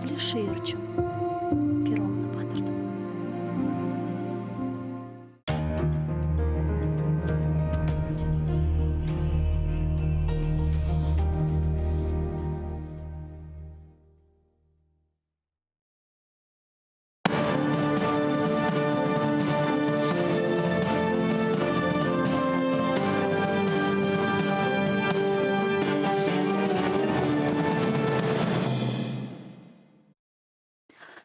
Alevli şiir içün peromnı batırdım.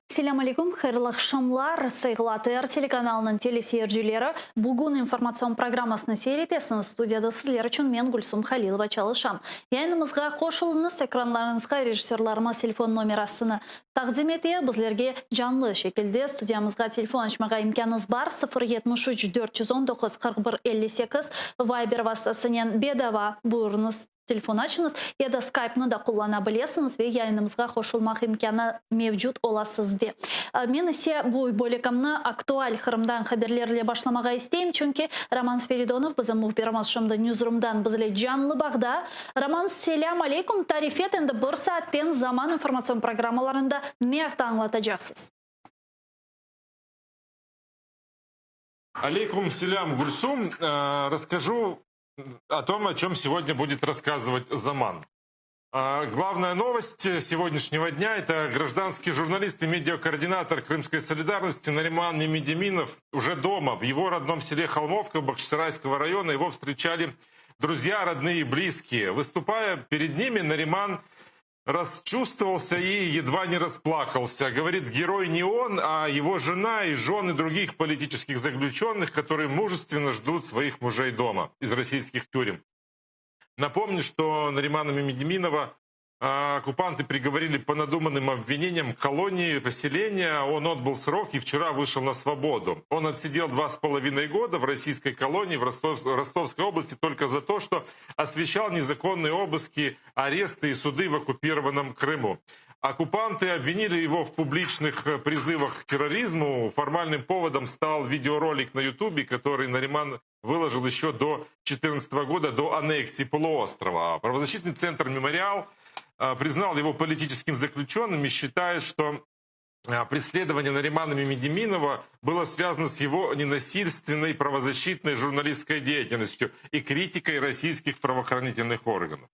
Selâm aleyküm, hayırlı aqşamlar, sayğılı ATR telekanalınıñ teleseyircileri. Bugün informatsion programmasını seyir etesiñiz. Studiyada sizler içün men, Gülsum Halilova, çalışam. Yayınımızğa qoşulıñız, ekranlarıñızğa rejissörlarımız telefon nomerasını Taqdim ete, bizlerge canlı şekilde studiyamızğa telefon açmağa imkânıñız bar, 0 73 419 41 58, Viber vastasınen bedava buyurıñız, telefon açıñız ya da Skype-nı da qullana bilesiñiz ve yayınımızğa qoşulmaq imkânı mevcut ola sizde. Men ise bu bölükimni aktual Qırımdan haberler ile başlamağa isteyim, çünki Roman Spiridonov, bizim mühbirimiz, şimdi newsroomdan bizle canlı bağda. Roman, selâm aleyküm, tarif et, endi bir saatten Zaman informatsion programmalarında ne aqta añlatacaqsız? Aleyküm selâm, Gülsum. Rasskажу о том, о чем сегодня будет рассказывать Заман. Главная новость сегодняшнего дня – это гражданский журналист и медиакоординатор Крымской солидарности Нариман Мемедеминов уже дома, в его родном селе Холмовка Бахчисарайского района. Его встречали друзья, родные и близкие. Выступая перед ними, Нариман расчувствовался и едва не расплакался. Говорит, герой не он, а его жена и жены других политических заключенных, которые мужественно ждут своих мужей дома из российских тюрем. Напомню, что Наримана Мемедеминова оккупанты приговорили по надуманным обвинениям к колонии поселения. Он отбыл срок и вчера вышел на свободу. Он отсидел 2,5 года в российской колонии в Ростов, Ростовской области только за то, что освещал незаконные обыски, аресты и суды в оккупированном Крыму. Оккупанты обвинили его в публичных призывах к терроризму. Формальным поводом стал видеоролик на Ютубе, который Нариман выложил еще до 2014 года, до аннексии полуострова. Правозащитный центр «Мемориал» признал его политическим заключенным и считает, что преследование Наримана Мемедеминова было связано с его ненасильственной правозащитной журналистской деятельностью и критикой российских правоохранительных органов.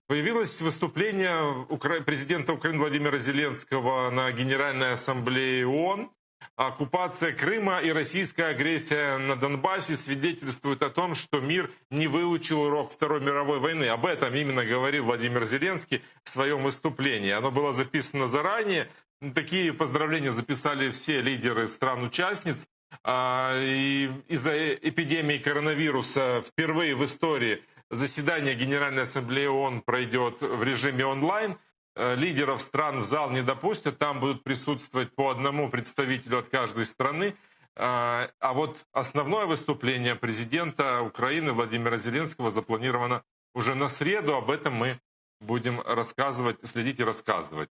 Появилось выступление президента Украины Владимира Зеленского на Генеральной Ассамблее ООН. Оккупация Крыма и российская агрессия на Донбассе свидетельствуют о том, что мир не выучил урок Второй мировой войны. Об этом именно говорил Владимир Зеленский в своем выступлении. Оно было записано заранее. Такие поздравления записали все лидеры стран-участниц. И из-за эпидемии коронавируса впервые в истории заседание Генеральной Ассамблеи ООН пройдет в режиме онлайн. Лидеров стран в зал не допустят, там будут присутствовать по одному представителю от каждой страны. А вот основное выступление президента Украины Владимира Зеленского запланировано уже на среду. Об этом мы будем рассказывать, следить и рассказывать.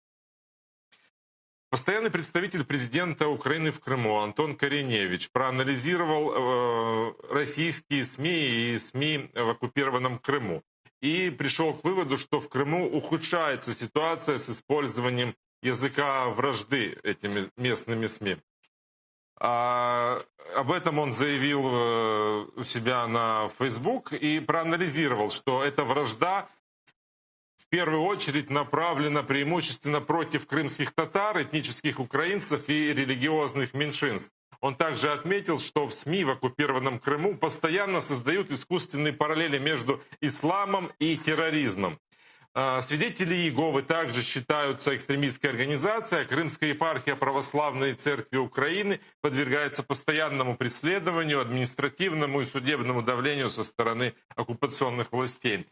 Постоянный представитель президента Украины в Крыму Антон Кориневич проанализировал российские СМИ и СМИ в оккупированном Крыму. И пришел к выводу, что в Крыму ухудшается ситуация с использованием языка вражды этими местными СМИ. Об этом он заявил у себя на Facebook и проанализировал, что эта вражда в первую очередь направлена преимущественно против крымских татар, этнических украинцев и религиозных меньшинств. Он также отметил, что в СМИ в оккупированном Крыму постоянно создают искусственные параллели между исламом и терроризмом. Свидетели Иеговы также считаются экстремистской организацией, а Крымская епархия Православной Церкви Украины подвергается постоянному преследованию, административному и судебному давлению со стороны оккупационных властей.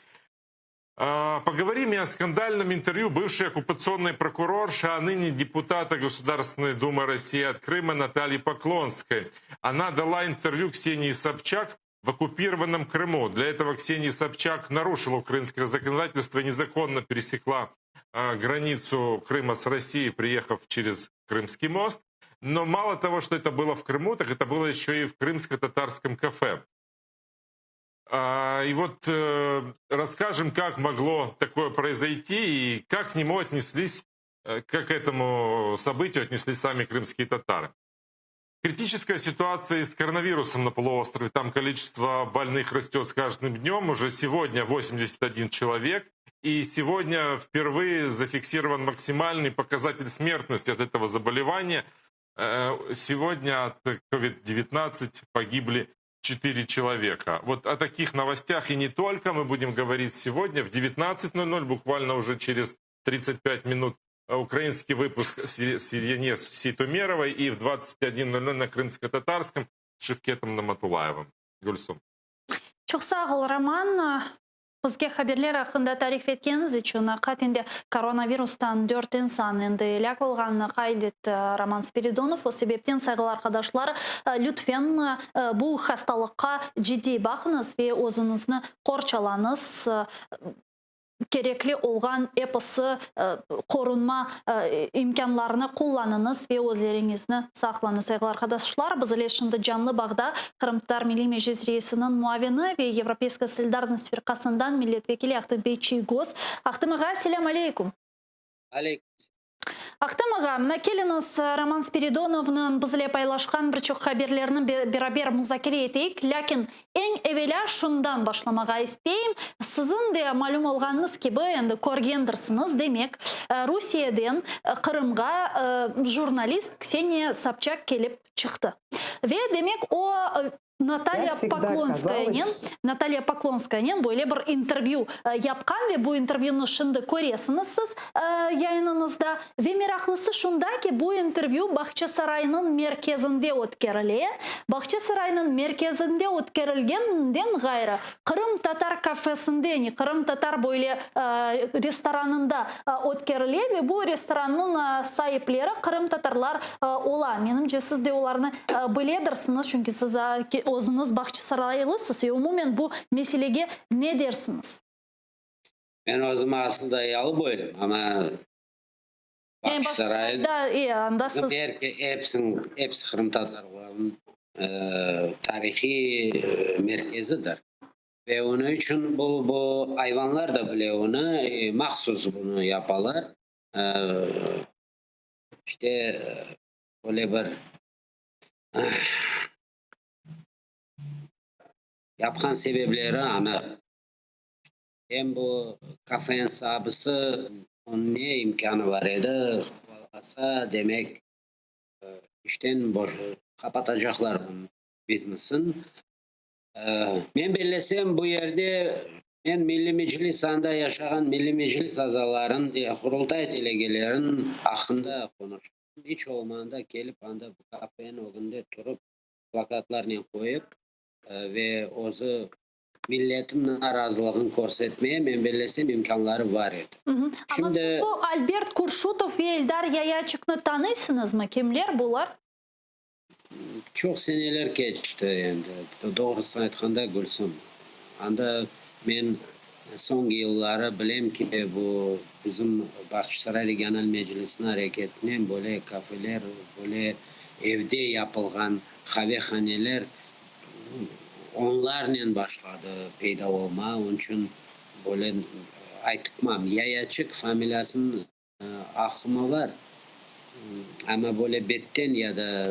Поговорим и о скандальном интервью бывшей оккупационной прокурорши, а ныне депутата Государственной Думы России от Крыма Натальи Поклонской. Она дала интервью Ксении Собчак в оккупированном Крыму. Для этого Ксения Собчак нарушила украинское законодательство и незаконно пересекла границу Крыма с Россией, приехав через Крымский мост. Но мало того, что это было в Крыму, так это было еще и в крымско-татарском кафе. И вот расскажем, как могло такое произойти и как к нему отнеслись, как к этому событию отнеслись сами крымские татары. Критическая ситуация с коронавирусом на полуострове. Там количество больных растет с каждым днем. Уже сегодня 81 человек. И сегодня впервые зафиксирован максимальный показатель смертности от этого заболевания. Сегодня от COVID-19 погибли 4 человека. Вот о таких новостях и не только мы будем говорить сегодня в 19.00, буквально уже через 35 минут, украинский выпуск с Еленой Сейтумеровой и в 21.00 на крымско-татарском с Шевкетом Наматулаевым. Гульсум. Çoq sağ ol, Roman. Bizge haberler aqqında tarif etkeniñiz içün. Aqiqaten de koronavirustan dört insan endi elâk olğanını qayd etti Roman Spiridonov. O sebepten, sayğılı arqadaşlar, lütfen bu hastalıqqa ciddiy baqıñız ve özüñizni qorçalañız. Kerekli olğan episi qorunma imkânlarını qullanıñız ve özleriñizni saqlañız. Sayğılı arqadaşlar, biz ile şimdi canlı bağda Qırımtatar Milliy Meclis reisiniñ muavini ve Yevropeyskaya solidarnost firqasından milletvekili Ahtem bey Çiygoz. Ahtem ağa, selâm aleyküm. Aleyküm selâm. Ahtem ağa, mına keliñiz, Roman Spiridonovnıñ bizle paylaşqan bir çoq haberlerini beraber muzakere eteyik. Lâkin eñ evelâ şundan başlamağa isteyim. Siziñ de malüm olğanıñız kibi, endi körgendirsiñiz, demek, Rusiyeden Qırımğa jurnalist Kseniya Sobçak kelip çıqtı. Ve, demek, o, Natalya Poklonskayanen, Natalya Poklonskayanen böyle bir intervyü yapqan ve bu intervyünı şimdi köresiñiz siz yayınıñızda. Ve meraqlısı şunda ki, bu intervyü Bağçasaraynıñ merkezinde ötkerile. Bağçasaraynıñ merkezinde ötkerilgeninden ğayrı, Qırımtatar kafesinde, yani qırımtatar böyle restoranında ötkerile ve bu restorannıñ saipleri qırımtatarlar ola. Menimce, siz de olarnı biledirsiñiz, çünki siz özüñiz Bağçasaraylısız ve umumen bu meselege ne dersiñiz? Men özüm asılda yalıboylım, amma Bağçasaray bizim er, episi qırımtatarlarnıñ tarihiy merkezidir. Ve onıñ içün bu, bu ayvanlar da bile onı, mahsus bunı yapalar. İşte, öyle bir yapqan sebepleri anıq. Em bu kafeniñ saibisi, onıñ ne imkânı bar edi, quvalasa, demek, işten boş qapatacaqlar onıñ biznesin. Men bellesem, bu yerde men Milliy Meclis, anda yaşağan Milliy Meclis azaların, Qurultay delegelerin aqqında qonuşam. İç olmağanda kelip anda bu kafeniñ ögünde turıp, plakatlarnen qoyıp ve özü milletin narazılığın körsetmeye, men bellesem, imkânları bar edi. Amma siz bu Albert Kurşutov ve Eldar Yayaçıknı tanıysıñızmı? Kimler bular? Çoq seneler keçti endi, doğrusını aytqanda, Gülsüm. Anda men soñki yılları bilem ki, bu bizim Bağçasaray regional meclisiniñ areketinen böyle kafeler, böyle evde yapılğan qavehaneler onlarnen başladı peyda olma. Onıñ içün böyle aytıpmam. Yayaçık familiyasınıñ Aqlıma bar, amma böyle betten ya da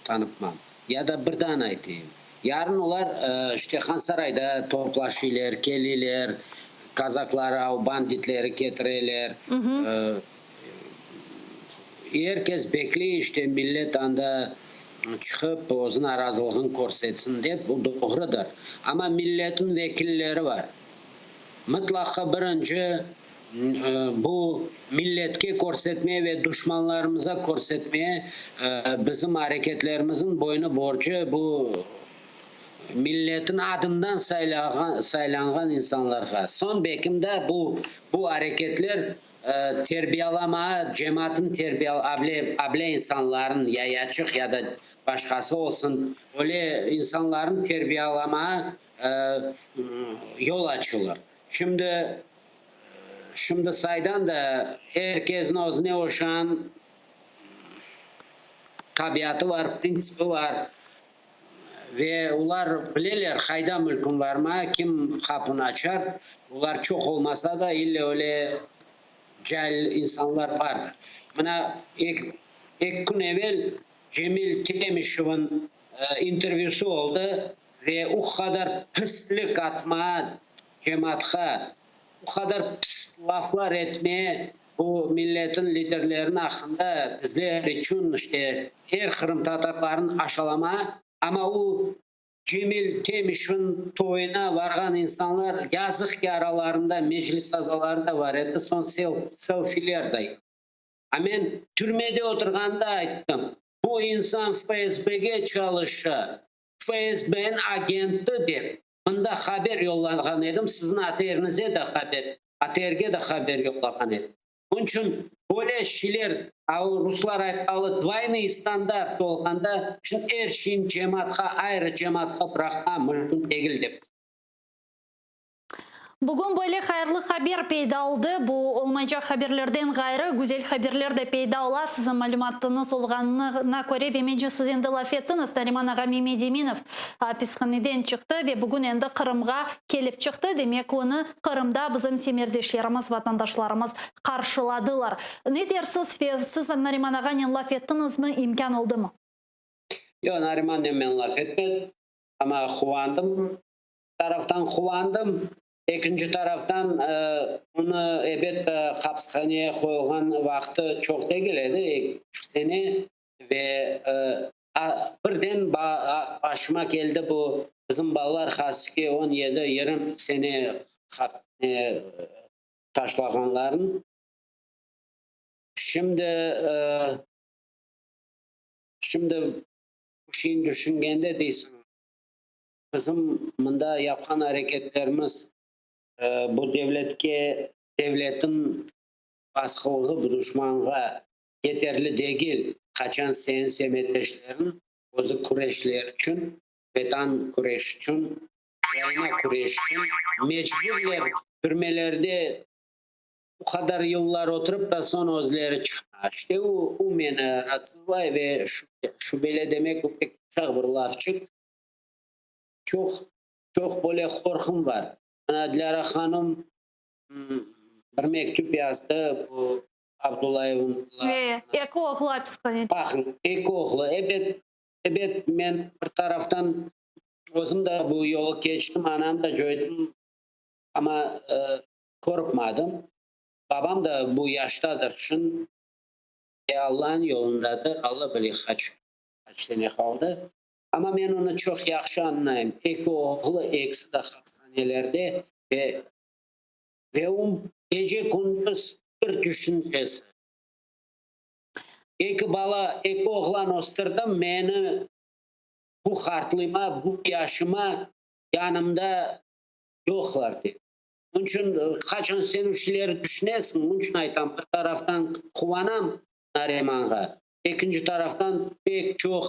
tanıpmam. Ya da bir daan aytayım. Yarın olar işte Hansarayda toplaşıyler, keliyler, kazakları, av banditleri ketireler. Er kes bekley, işte millet anda çıqıp öz narazılığın körsetsin dep, bu doğrudır. Amma milletin vekilleri bar. Mıtlaqa birinci bu milletke körsetmeye ve duşmanlarımıza körsetmeye bizim areketlerimizin boynu-borcu bu milletin adından saylanğan insanlarğa. Soñ bekim de bu bu areketler terbiyalamağa, cemaatın able insanların ya yaçıq ya da başqası olsun, öyle insanların terbiyalamağa yol açılır. Şimdi, şimdi saydan da er kesniñ özüne oşağan tabiatı bar, printsipi bar. Ve olar bileler, qayda mülkün barma, kim qapunı açar. Olar çoq olmasa da, ille öyle cail insanlar bar. Mına, eki kün evel Cemil Temişevniñ intervyüsi oldı ve o qadar pislik atma cemaatqa, o qadar pis laflar etme bu milletin liderleriniñ aqqında bizler içün işte er qırımtatarlarnı aşalama, amma o Cemil Temişevniñ toyuna varğan insanlar, yazıq ki, aralarında Meclis azaları da var edi, soñ selfiler de. A men türmede oturğanda ayttım, bu insan FSBge çalışa, FSBniñ agenti dep. Mında haber yollanğan edim, siziñ ATRnize de haber, ATRge de haber yollağan edim. Onıñ içün böyle şeyler, a ruslar aytqalı dvoynıy standart olğanda, şimdi er şeyni cemaatqa, ayrı cemaatqa bıraqma mümkün degil dep. Bugün böyle hayırlı haber peyda oldı. Bu olmaycaq haberlerden ğayrı, güzel haberler de peyda ola. Siziñ malümatıñız olğanına köre, ve mence siz endi laf ettiñiz, Nariman ağa Memedeminov apishaneden çıqtı ve bugün endi Qırımğa kelip çıqtı. Demek, onı Qırımda bizim semerdeşlerimiz, vatandaşlarımız qarşıladılar. Ne dersiz ve siz Nariman ağanen laf ettiñizmi, imkân oldımı? Yoq, Narimannen men laf etmedim, amma quvandım. Taraftan quvandım, ekinci taraftan, onı, ebet, hapishaneye qoyulğan vaqtı çoq degil edi, eki buçuq sene, ve birden başıma keldi bu bizim balalar hasiki 17, 20 sene hapishaneye taşlağanların. Şimdi, şimdi bu şeyni düşüngende deysiñ, Bizim mında yapqan areketlerimiz bu devletke, devletin basqılığı bu duşmanğa yeterli degil, qaçan seniñ semetdeşleriñ özü küreşler içün, Vetan küreş içün, Ukraina küreş içün mecburler türmelerde bu qadar yıllar oturıp da soñ özleri çıqma. İşte o, o meni raatsızlay ve şübele demek bu pek yumşaq bir lafçıq. Çoq, çoq böyle qorqum bar. Mına Dilâra hanım bir mektüp yazdı bu Abdullayevniñ. E, eki oğlu apishanede. Baqıñ, eki oğlu. Ebet, ebet, men bir taraftan özüm de bu yolu keçtim, anam da coydım, amma qorqmadım. Babam da bu yaştadır, şın Allanıñ yolundadır, Alla bile qaç, qaç sene qaldı. Amma men onı çoq yahşı añlayım, eki oğlu, ekisi de hastahanelerde ve ve o gece-kündüz bir tüşüncesi. Eki bala, eki oğlan östürdim, meni bu qartlıma, bu yaşıma yanımda yoqlar, dey. Onıñ içün qaçan sen o şeylerni tüşünesiñ, onıñ içün aytam, bir taraftan quvanam Narimanğa, ekinci taraftan pek çoq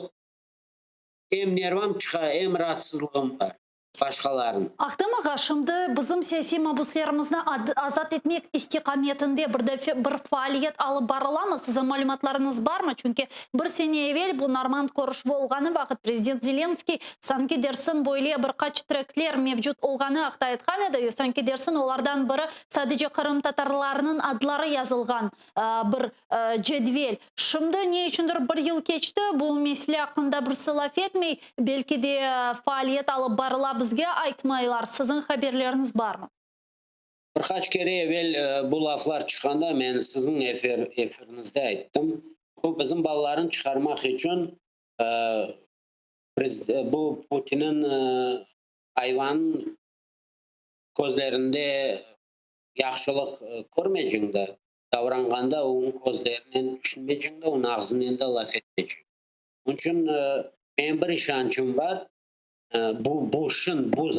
em nervam çıqa, em raatsızlığım bar başqalarnıñ. Ahtem ağa, şimdi bizim siyasiy mabuslerimizni azat etmek istiqametinde bir de bir faaliyet alıp barılamı? Siziñ malümatlarıñız barmı? Çünki bir sene evel bu normand körüşüvi olğanı vaqıt prezident Zelenskıy sanki dersiñ böyle bir qaç trekler mevcut olğanı aqta aytqan edi ve sanki dersiñ olardan biri sadece qırımtatarlarnıñ adları yazılğan bir cedvel. Şimdi ne içündir bir yıl keçti, bu mesele aqqında birisi laf etmey, belki de faaliyet alıp barıla, bizge aytmaylar. Siziñ haberleriñiz barmı? Bir qaç kere evel bu laflar çıqqanda men siziñ efiriñizde ayttım, bu bizim balalarnı çıqarmaq içün bu Putinniñ ayvan közlerinde yahşılıq körmeyceñ de, davranğanda onıñ közlerinen tüşünmeyceñ de, onıñ ağzınen de laf etmeyceñ. Onıñ içün menim bir işançım bar, bu bu şın bu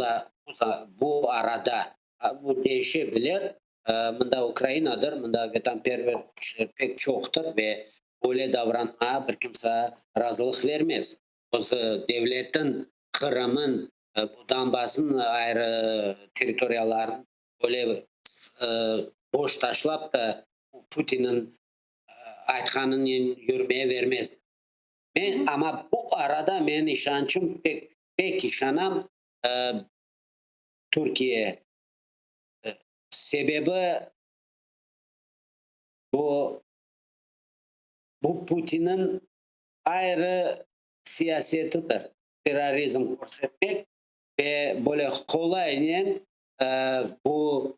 bu arada bu değişe bilir, mında Ukrainadır, mında vetanperver küçler pek çoqtır ve böyle davranmağa bir kimse razılıq vermez. Özü devletin, Qırımın, bu Donbassnıñ ayrı territoriyaların böyle boş taşlap da Putinniñ aytqanınen yürmeye vermez. Men, amma bu arada menim işançım pek. pek işanam, Türkiye. Sebebi bu Putinniñ ayrı siyasetidir, terrorizm körsetmek ve böyle qolaynen bu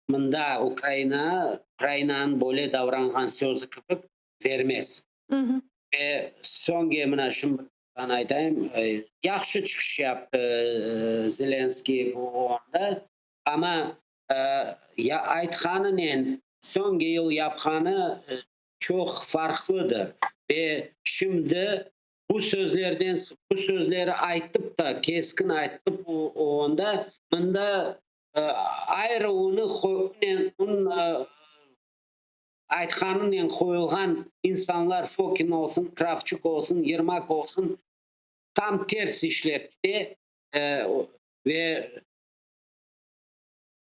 mında Ukraina, Ukrainanıñ böyle davranğan sözü kibi bermez. Ve soñki mına şunı aytayım, yahşı çıqış yaptı Zelenskiy bu OONda, amma ya aytqanınen soñki yıl yapqanı çoq farqlıdır. Ve şimdi bu sözlerden, bu sözleri aytıp da, keskin aytıp OONda, mında ayrı onı aytqanınen qoyulğan insanlar, Fokin olsun, Kravçuk olsun, Yermak olsun, tam ters işler kete ve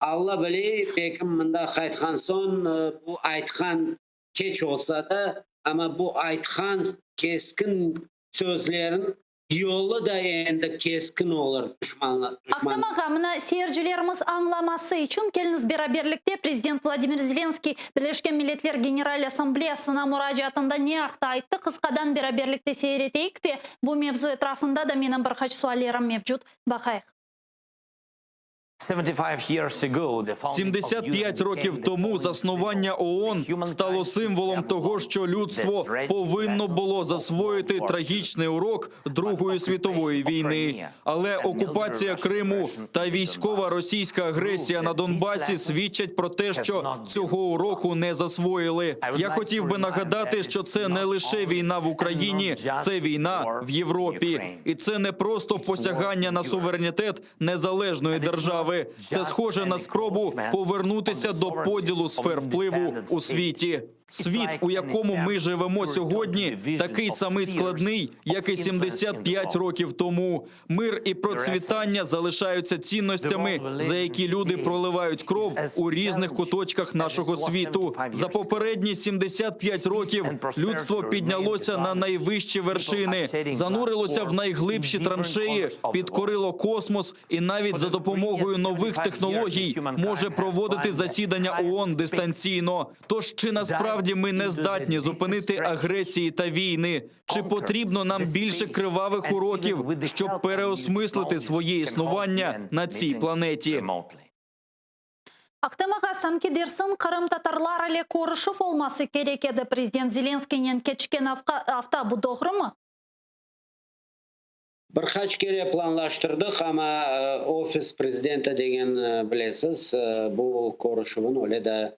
Alla bile, belki mında qaytqan soñ bu aytqan keç olsa da, amma bu aytqan keskin sözlerin yolu da endi keskin olur duşmanlar. Ahtem ağa, mına seyircilerimiz añlaması içün keliñiz beraberlikte prezident Vladimir Zelenskiy Birleşken Milletler General Assambleyasına muracaatında ne aqta ayttı, qısqadan beraberlikte seyir eteyik de, bu mevzu etrafında da menim bir qaç suallerim mevcut. Baqayıq. 75 років тому заснування ООН стало символом того, що людство повинно було засвоїти трагічний урок Другої світової війни. Але окупація Криму та військова російська агресія на Донбасі свідчать про те, що цього уроку не засвоїли. Я хотів би нагадати, що це не лише війна в Україні, це війна в Європі, і це не просто посягання на суверенітет незалежної держави. Це схоже на спробу повернутися до поділу сфер впливу у світі. Світ, у якому ми живемо сьогодні, такий самий складний, як і 75 років тому. Мир і процвітання залишаються цінностями, за які люди проливають кров у різних куточках нашого світу. За попередні 75 років людство піднялося на найвищі вершини, занурилося в найглибші траншеї, підкорило космос і навіть за допомогою нових технологій може проводити засідання ООН дистанційно. Тож чи насправді ми не здатні зупинити агресії та війни? Чи потрібно нам більше кривавих уроків, щоб переосмислити своє існування на цій планеті? Ahtem ağa, sanki dersiñ qırımtatarlar ile körüşüv olması kerek edi prezident Zelenskiynen keçken afta, bu doğrumı? Bir qaç kere planlaştırdıq, amma ofis prezidenti degen, bilesiz, bu körüşüvin öyle de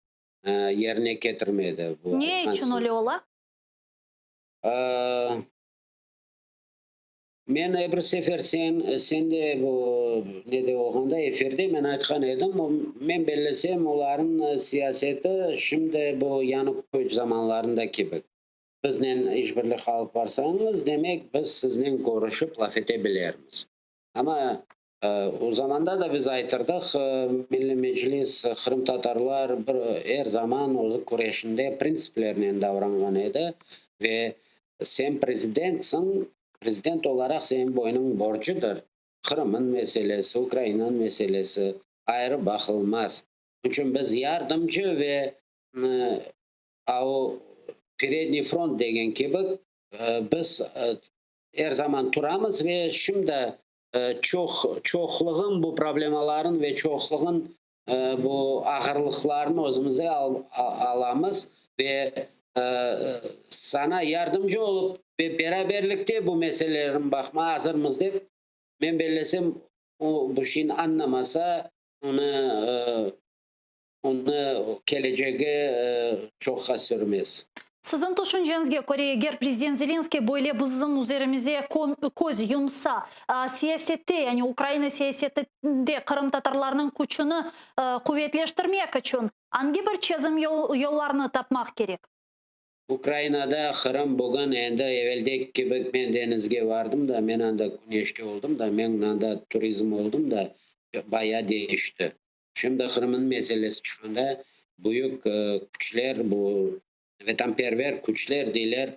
yerine ketirmedi. Bu Ne içün öyle ola? Men bir sefer sen de bu nede olğanda, efirde men aytqan edim, men bellesem, olarnıñ siyaseti şimdi bu Yanukoviç zamanlarında kibi. Biznen işbirlik alıp barsañız, demek biz siznen körüşip laf ete bilermiz. Amma o zamanda da biz aytırdıq, Milliy Meclis, qırımtatarlar bir er zaman özü küreşinde printsiplernen davranğan edi ve sen prezidentsiñ, prezident olaraq seniñ boynunıñ borcudır. Qırımnıñ meselesi, Ukrainanıñ meselesi ayrı baqılmaz. Onıñ içün biz yardımcı ve o peredniy front degen kibi biz er zaman turamız ve şimdi çoqlığın bu problemaların ve çoqlığın bu ağırlıqlarını özümizge alamız ve saña yardımcı olıp ve beraberlikte bu meselelerni baqmağa azırmız dep, men bellesem, o bu şeyni añlamasa, onı kelecegi çoqqa sürmez. Siziñ tüşünceñizge köre, eger prezident Zelenskiy böyle bizim üzerimize köz yumsa, siyasette, yani Ukraina siyasetinde qırımtatarlarnıñ küçüni quvetleştirmek içün angi bir çezim yollarını tapmaq kerek? Ukrainada Qırım bugün endi eveldeki kibi men deñizge vardım da, men anda küneşte oldım da, men anda turizm oldım da, baya deñişti. Şimdi Qırımnıñ meselesi çıqqanda büyük küçler, bu vatanperver küçler deyler,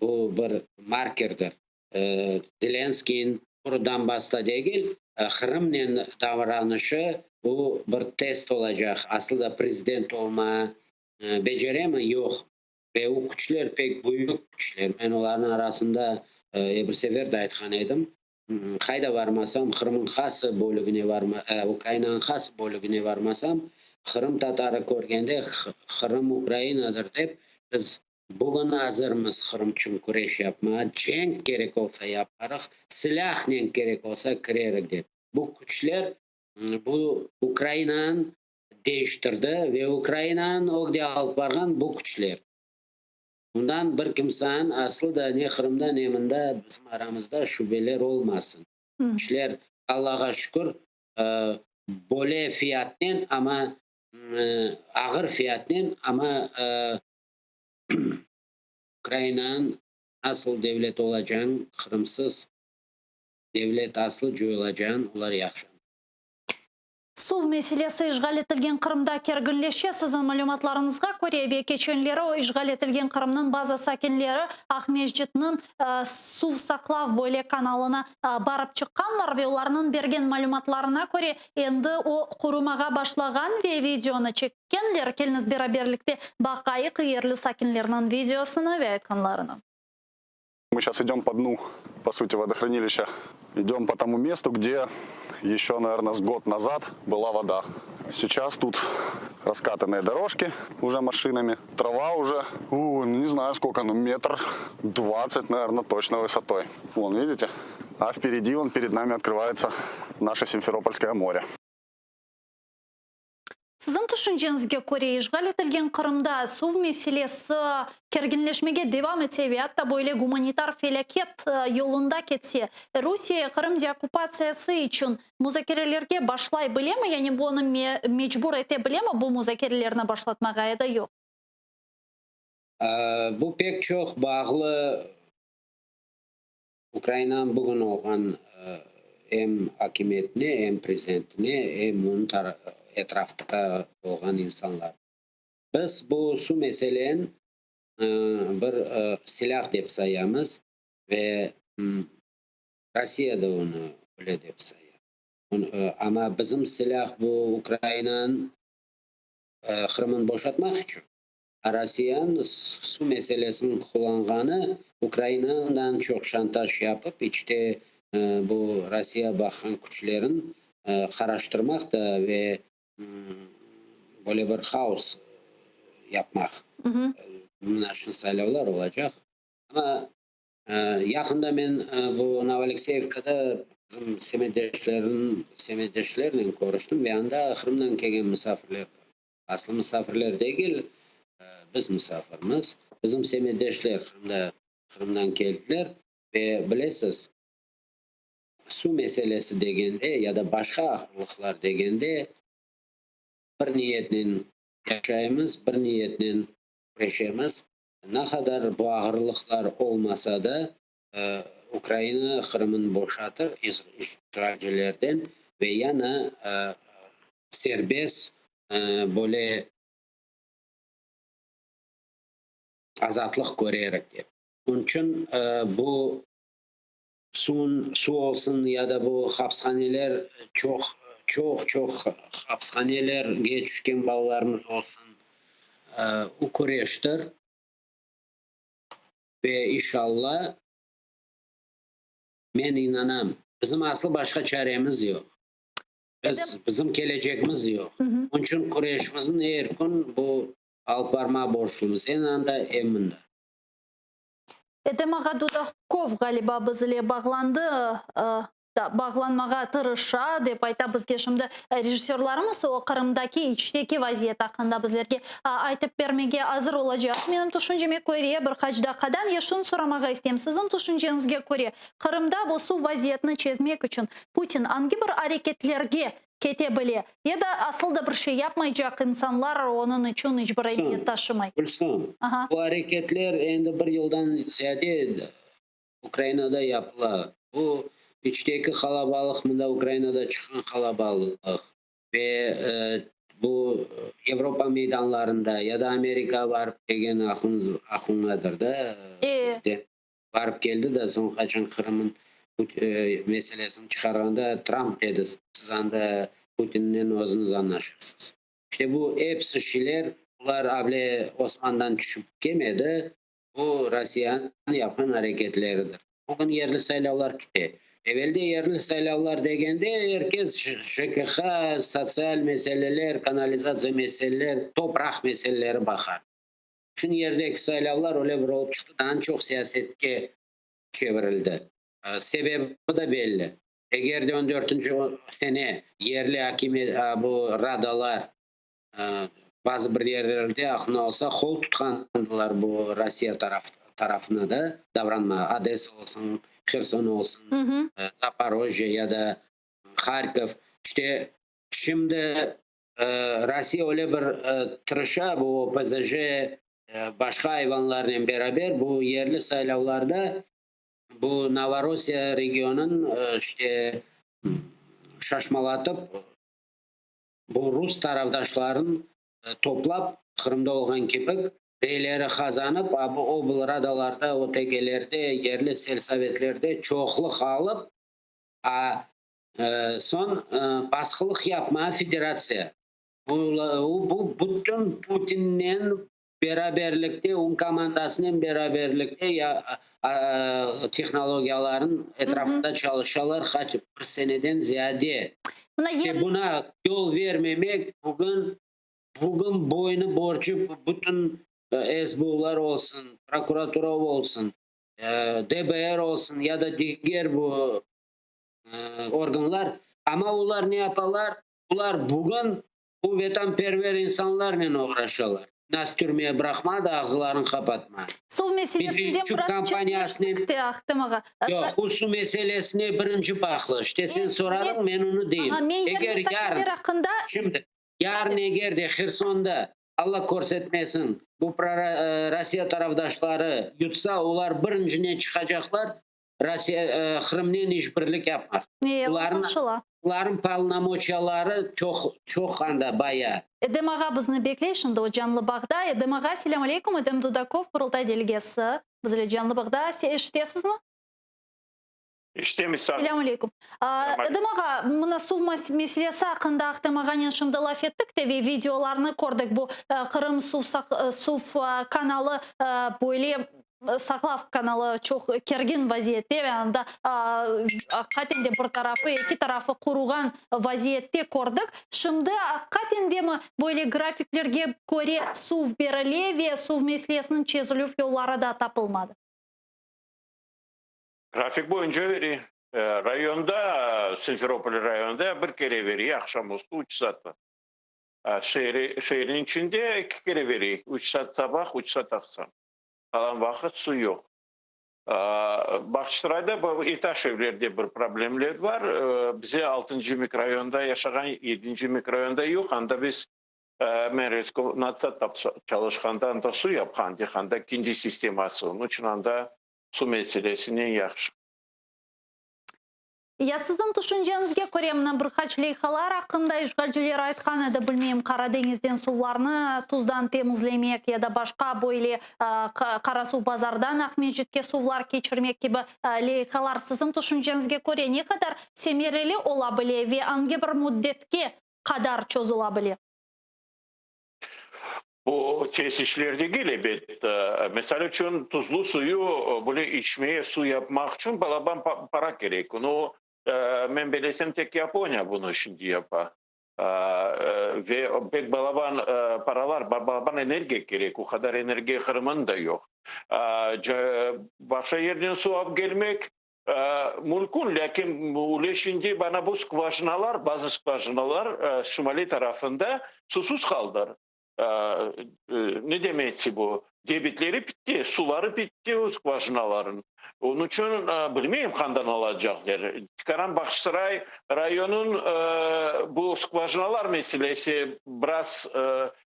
bu bir markerdir. Zelenskiyniñ quru Donbassta degil, Qırımnen davranışı, bu bir test olacaq. Aslı da prezident olma beceremi, yoq. Ve o küçler pek büyük küçler. Men olarnıñ arasında bir sefer de aytqan edim. Qayda varmasam, Qırımnıñ qaysı bölügine varma, Ukrainanıñ qaysı bölügine varmasam, Qırım tatarı körgende, Qırım Ukrainadır dep, biz bugün azırmız Qırım içün küreş yapmağa, cenk kerek olsa yaparıq, silâhnen kerek olsa kirerik dep. Bu küçler bu Ukrainanı değiştirdi ve Ukrainanı ögde alıp barğan bu küçler. Bundan bir kimseniñ aslı da ne Qırımda, ne mında bizim aramızda şübeler olmasın. Küçler, Allahqa şükür, böyle fiyatnen, amma ağır fiyatnen, amma Ukrainanıñ nasıl devlet olacağın, Qırımsız devlet aslı coyulacağın olar yahşı. Suv meselesi işğal etilgen Qırımda kerginleşe. Siziñ malümatlarıñızğa köre ve keçenleri o işğal etilgen Qırımnıñ bazı sakinleri Aqmescitniñ suv saqlav böyle kanalına barıp çıqqanlar ve olarnıñ bergen malümatlarına köre endi o qurumağa başlağan ve videonı çekkenler. Keliñiz beraberlikte baqayıq yerli sakinlerniñ videosını ve aytqanlarını. Мы сейчас идем по дну, по сути, водохранилища. Идем по тому месту, где еще, наверное, с год назад была вода. Сейчас тут раскатанные дорожки уже машинами. Трава уже, у, ну, не знаю сколько, ну метр 20, наверное, точно высотой. Вон, видите? А впереди, вон, перед нами открывается наше Симферопольское море. Siziñ tüşünceñizge köre işğal etilgen Qırımda suv meselesi kerginleşmege devam etse ve atta böyle gumanitar felâket yolunda ketse, Rusiye Qırım deokkupatsiyası içün muzakerelerge başlay bilemi, yani bunı mecbur ete bilemi bu muzakerelerni başlatmağa ya da yoq? Bu pek çoq bağlı Ukrainanıñ bugün olğan em akimiyetine, em prezidentine, em onıñ etrafta olğan insanlar. Biz bu suv meseleni bir silâh dep sayamız ve Rossiya da onı öyle dep saya. Amma bizim silâh bu Ukrainanıñ Qırımını boşatmaq içün. Rossiyanıñ suv meselesini qullanğanı Ukrainadan çoq şantaj yapıp, içte bu Rossiya baqqan küçlerin qaraştırmaq da ve böyle bir haos yapmaq. Mına şu saylavlar olacaq. Amma yaqında men bu Novoalekseyevkada bizim semetdeşlerim, semetdeşlernen körüştim ve anda Qırımdan kelgen musafirler, aslı musafirler degil, biz musafirmiz. Bizim semetdeşler Qırımda, Qırımdan keldiler ve bilesiz, suv meselesi degende ya da başqa ağırlıqlar degende bir niyetnen yaşaymız, bir niyetnen küreşemiz. Ne qadar bu ağırlıqlar olmasa da, Ukraina Qırımını boşatır işğalcilerden ve yana serbest böyle azatlıq körerik dep. Onıñ içün bu suv olsun ya da bu hapishaneler çoq, çoq, çoq hapishanelerge tüşken balalarımız olsun, o küreştir ve inşallah men inanam, bizim aslı başqa çaremiz yoq. Biz, bizim kelecegimiz yoq. Onıñ içün küreşimizni er kün bu alıp barmağa borclumız, em anda, em mında. Edem ağa Dudakov ğaliba biz ile bağlandı, da bağlanmağa tırışa, dep ayta bizge şimdi rejissörlarımız. O, Qırımdaki içteki vaziyet aqqında bizlerge aytıp bermege azır olacaq. Menim tüşünceme köre, bir qaç daqqadan. Ya şunı soramağa isteyim, siziñ tüşünceñizge köre, Qırımda bu suv vaziyetini çezmek içün Putin angi bir areketlerge kete bile? Ya da asıl da bir şey yapmaycaq, insanlar onıñ içün iç bir emiyet taşımay? Gülsüm, bu areketler endi bir yıldan ziyade Ukrainada yapıla. Bu içteki qalabalıq, mında Ukrainada çıqqan qalabalıq ve bu Avropa meydanlarında ya da Amerika barıp kelgen aqlıñız, aqlıñdadır da bizde. Barıp keldi de, soñ qaçan Qırım'ın meselesini çıqarğanda Trump dedi, siz anda Putinnen özüñiz añlaşırsız. İşte bu episi şeyler, bular able Osmandan tüşip kelmedi, bu Rossiyanıñ yapqan areketleridir. Bugün yerli saylavlar kete. Evelde yerli saylavlar degende er kes ŽKH, sotsial meseleler, kanalizatsiya meseleler, topraq meseleleri baqar. Şün yerdeki saylavlar öyle bir olıp çıqtı, daa çoq siyasetke çevirildi. Sebebi de belli. Eger de on dörtünci sene yerli akimiyet, bu radalar bazı bir yerlerde aqlına olsa qol tutqandılar bu Rossiya tarafına da davranma, Odessa olsun, Herson olsun, Zaporojye ya da Harkov. İşte şimdi Rossiya öyle bir tırışa, bu OPZJ, başqa ayvanlarnen beraber bu yerli saylavlarda bu Novorossiya regionın işte şaşmalatıp, bu rus tarafdaşların toplap, Qırımda olğan kibi, reyleri qazanıp, a bu oblradalarda, OTGlerde, yerli selsovetlerde çoqluq alıp, a soñ basqılıq yapma federatsiya. Bu bütün Putinnen beraberlikte, onıñ komandasınen beraberlikte ya tehnologiyaların etrafında çalışalar qaç bir seneden ziyade. İşte buna yol vermemek bugün bugün boynu borcu bütün SBUlar olsun, prokuratura olsun, DBR olsun ya da diger bu organlar, amma olar ne yapalar? Olar bugün bu vetanperver insanlarnen oğraşalar. Nas türmeye bıraqma da, ağzılarını qapatma. Suv meselesinden biraz çetleştik de, Ahtem ağa. Yoq, suv meselesine birinci baqlı. İşte sen soradıñ, men onı deyim. Men yerli sakinler aqqında. Şimdi, yarın eger de Hersonda, Alla körsetmesin, bu Rossiya tarafdaşları yutsa, olar birincinen çıqacaqlar, Rossiya, Qırımnen işbirlik yapmaq. Añlaşıla. Bularnıñ polnomoçiyaları çoq, çoq anda, baya. Edem ağa bizni bekley şimdi, o canlı bağda. Edem ağa, selâm aleykum. Edem Dudakov, Qurultay delegesi, bizle canlı bağda. Eşitesizmi? Eşitemiz, sağ. Selâm aleykum. Edem ağa, mına suv meselesi aqqında Ahtem ağanen şimdi laf ettik de ve videolarnı kördik. Bu Qırım suv suv kanalı böyle saqlav kanalı çoq kergin vaziyette ve anda aqiqaten de bir tarafı, eki tarafı quruğan vaziyette kördik. Şimdi aqiqaten demi böyle grafiklerge köre suv berile ve suv meselesiniñ çezilüv yolları da tapılmadı? Grafik boyunca bere. Rayonda, Simferopol rayonında bir kere bere, aqşam üstü üç saat. Şeerniñ içinde eki kere bere, üç saat sabah, üç saat aqşam. Qalan vaqıt suv yoq. Bağçasarayda bu etaş evlerde bir problemler bar. Bize altıncı mikrorayonda yaşağan, yedinci mikrorayonda yoq. Anda biz men Reskomnatsatta çalışqanda anda suv yapqan edik, anda kendi sisteması, onıñ içün anda suv meselesinen yahşı. Ya siziñ tüşünceñizge köre, mına bir qaç leyhalar aqqında işğalciler aytqan edi, bilmeyim, Qara deñizden suvlarnı tuzdan temizlemek ya da başqa böyle Qarasuvbazardan Aqmescitke suvlar keçirmek kibi leyhalar siziñ tüşünceñizge köre ne qadar semereli ola bile ve angi bir müddetke qadar çozula bile? Bu tez işler degil, ebet. Misal içün, tuzlu suyu böyle içmeye suv yapmaq içün balaban para kerek. Onı, men bilesem, tek Yaponiya bunı şimdi yapa. Ve pek balaban paralar, balaban energiya kerek. O qadar energiya Qırımın da yoq. Başqa yerden suv alıp kelmek mümkün, lâkin öyle şimdi bana bu skvajinalar, bazı skvajinalar şimaliy tarafında suvsuz qaldı. Ne demekti bu? Debitleri bitti, suları bitti o skvajinaların. Onıñ içün bilmeyim qandan alacaqlar. Tikaran Bağçasaray rayonınıñ bu skvajinalar meselesi biraz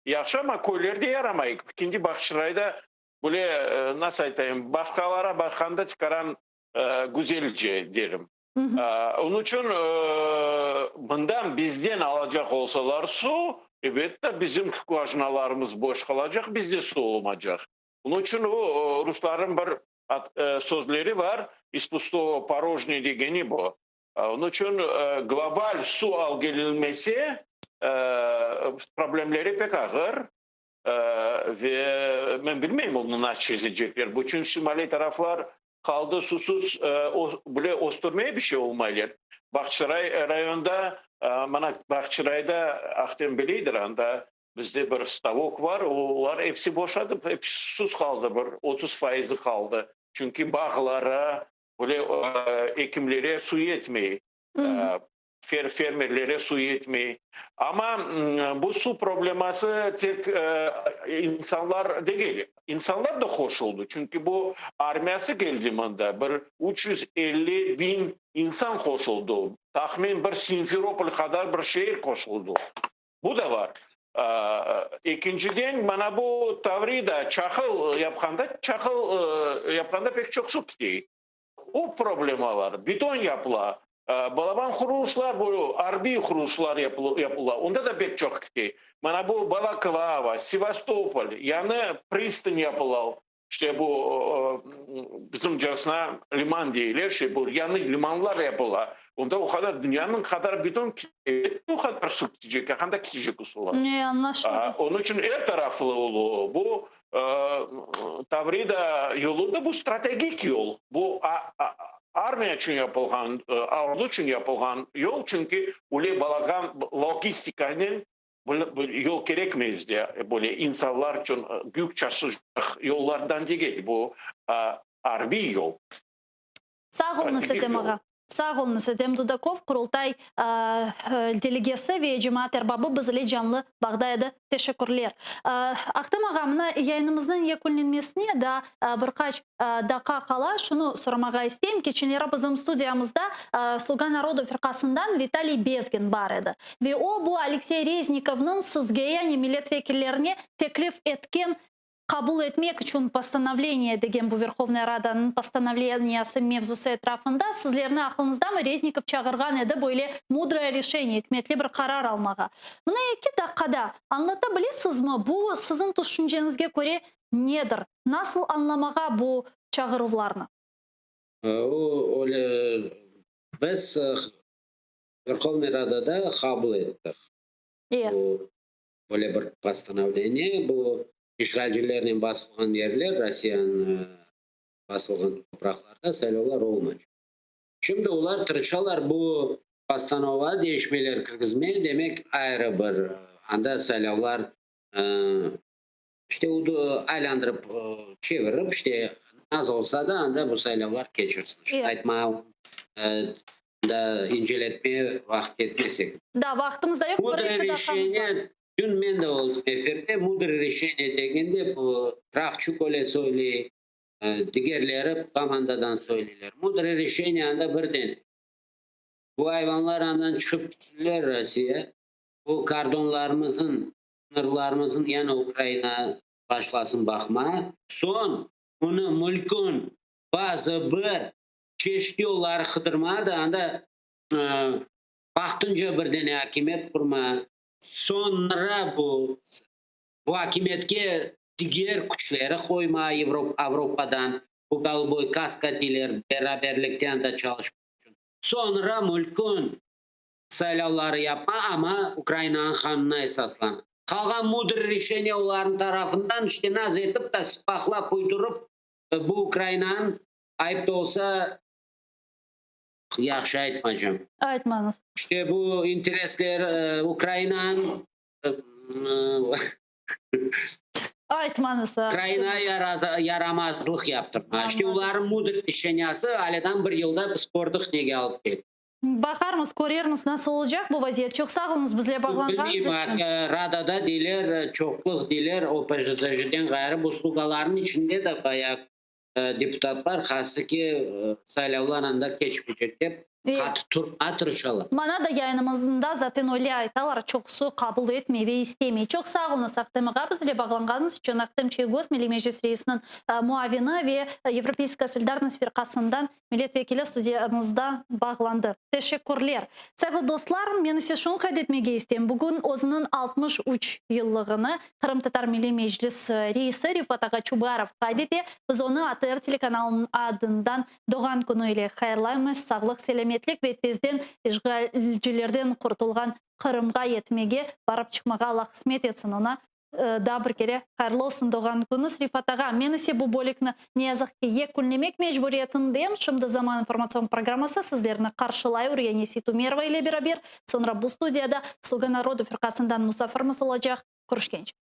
yahşı, amma köylerde yaramay. Şimdi Bağçasarayda böyle, nasıl aytayım, başqalara baqqanda tikaran güzelce derim. Onıñ içün mından bizden alacaq olsalar suv, elbette, bizim skvajinalarımız boş qalacaq, bizde suv olmacaq. Onıñ içün o, ruslarnıñ bir. Sözleri var, iz pustogo porojnye degeni bu. Onıñ içün global suv al kelilmese, problemleri pek ağır ve men bilmeyim onı nasıl çezecekler. Bütün şimaliy taraflar qaldı suvsuz, bile östürmeye bir şey olmaylar. Bağçasaray rayonında, mana Bağçasarayda Ahtem bileydir, anda bizde bir stavok var, olar episi boşadı, episi suvsuz qaldı, bir 30 faizi qaldı. Çünki bağlara, böyle ekimlere suv yetmey, fermerlere suv yetmey. Amma bu suv probleması tek insanlar degil, insanlar da qoşuldı. Çünki bu armiyası keldi mında, bir 350 biñ insan qoşuldı. Tahmin bir Simferopol qadar bir şeer qoşuldı. Bu da var. Ekinciden, mana bu Tavrida çaqıl yapqanda, çaqıl yapqanda pek çoq suv ketey. O problemalar, beton yapıla, balaban qurulışlar, bu arbiy qurulışlar yapıla, onda da pek çoq ketey. Mana bu Balaklava, Sevastopol, yañı pristan yapıla, işte bu bizimcasına liman deyler, şey bu yañı limanlar yapıla. Onda o qadar dünyanıñ qadar beton o qadar suv ketecek, qanda ketecek o suvlar? Ne, añlaşıldı. Onıñ içün er taraflı olu. Bu Tavrida yolu da bu strategik yol. Bu armiya içün yapılğan, ordu içün yapılğan yol, çünki öyle balaban logistikanen yol kerekmez de, böyle insanlar içün yük taşıycaq yollardan degil, bu arbiy yol. Sağ oluñız, Edem ağa. Sağ oluñız, Edem Dudakov, Qurultay delegesi ve cemaat erbabı bizle canlı bağda edi. Teşekkürler. Ahtem ağa, mına yayınımıznıñ yekünlenmesine da bir qaç daqqa qala, şunı soramağa isteyim. Keçenleri bizim studiyamızda Sluga narodu firqasından Vitaliy Bezgin bar edi. Ve o, bu Aleksey Reznikovnıñ sizge, yani millet vekillerine teklif etken qabul etmek içün postanovleniye degen bu Verhovnaya Radanıñ postanovleniyası mevzusı etrafında sizlerni aqlıñızdamı Reznikov çağırğan edi böyle mudroye rişeniye, ikmetli bir qarar almağa. Mına eki daqqada añlata bilesizmi, bu siziñ tüşünceñizge köre nedir? Nasıl añlamağa bu çağıruvlarnı? O, öyle biz Verhovnaya Radada qabul ettik. Bu böyle bir postanovleniye, bu işğalcilernen basılğan yerler, Rossiyanıñ basılğan topraqlarda saylavlar olmaycaq. Şimdi olar tırışalar bu postanova deñişmeler kirgizmeye, demek ayrı bir anda saylavlar işte aylandırıp çevirip, işte az olsa da anda bu saylavlar keçirsin. Aytmağa da inceletmeye vaqıt yetmesek. Da, vaqtımız da yoq, bir Mudroye eki daqqamız bar. rişeniye, dün men de oldım efirde, mudroye rişeniye degende bu Kravçuk öyle söyley, digerleri komandadan söyleyler. Mudroye rişeniye anda birden bu ayvanlar andan çıqıp ketsinler Rossiya, bu kordonlarımızın, sıñırlarımızın yani Ukraina başlasın baqma, soñ bunı mülkün bazı bir çeşit yolları qıdırma da anda vaqtınca bir dene akimiyet qurma, soñra bu akimiyetke diger küçleri qoyma Avropadan, bu golubой kaska deyler, beraberlikte anda çalışmaq içün. Soñra mülkün saylavları yapma, amma Ukrainanıñ qanunına esaslanıp. Qalğan mudr rişeniye olarnıñ tarafından işte naz etip da sıpaqlap uydurıp bu Ukrainanıñ ayıp da olsa yahşı aytmaycam. Aytmañız. İşte bu interesler Ukrainanıñ Aytmañız. Ukraina yaramazlıq yaptırma. İşte olarnıñ mudr rişeniyası alâdan bir yılda biz kördik nege alıp keldi. Baqarmız, körermiz nasıl olacaq bu vaziyet. Çoq sağ oluñız bizle bağlanğanıñız Bilmeyim, içün. Radada deyler, çoqluq deyler, OPJDJden ğayrı bu slugalarnıñ içinde de bayağı deputatlar, hası ki saylavlar anda keçmeycek dep. Qatı turmağa tırışalar. Mana da yayınımızda zaten öyle aytalar, çoqusı qabul etmey ve istemey. Çoq sağ oluñız, Ahtem ağa, bizle bağlanğanıñız içün. Ahtem Çiygoz, Milliy Meclis reisiniñ muavini ve Yevropeyskaya solidarnost firqasından millet vekili studiyamızda bağlandı. Teşekkürler. Sayğılı dostlar, men ise şunı qayd etmege isteyim, bugün özüniñ 63 yıllığını Qırımtatar Milliy Meclis reisi Refat ağa Çubarov qayd ete. Biz onı ATR telekanalınıñ adından doğğan künü ile hayırlaymız, sağlıq, selâmetlik ve tezden işğalcilerden qurtulğan Qırımğa yetmege, barıp çıqmağa Alla qısmet etsin oña. Daa bir kere hayırlı olsun doğğan künüñiz, Refat ağa. Men ise bu bölükni, ne yazıq ki, yekünlemek mecburiyetindem. Şimdi Zaman informatsion programması sizlerni qarşılay Uryane Seytumerova ile beraber. Soñra bu studiyada Sluga narodu firqasından musafirimiz olacaq. Körüşkence.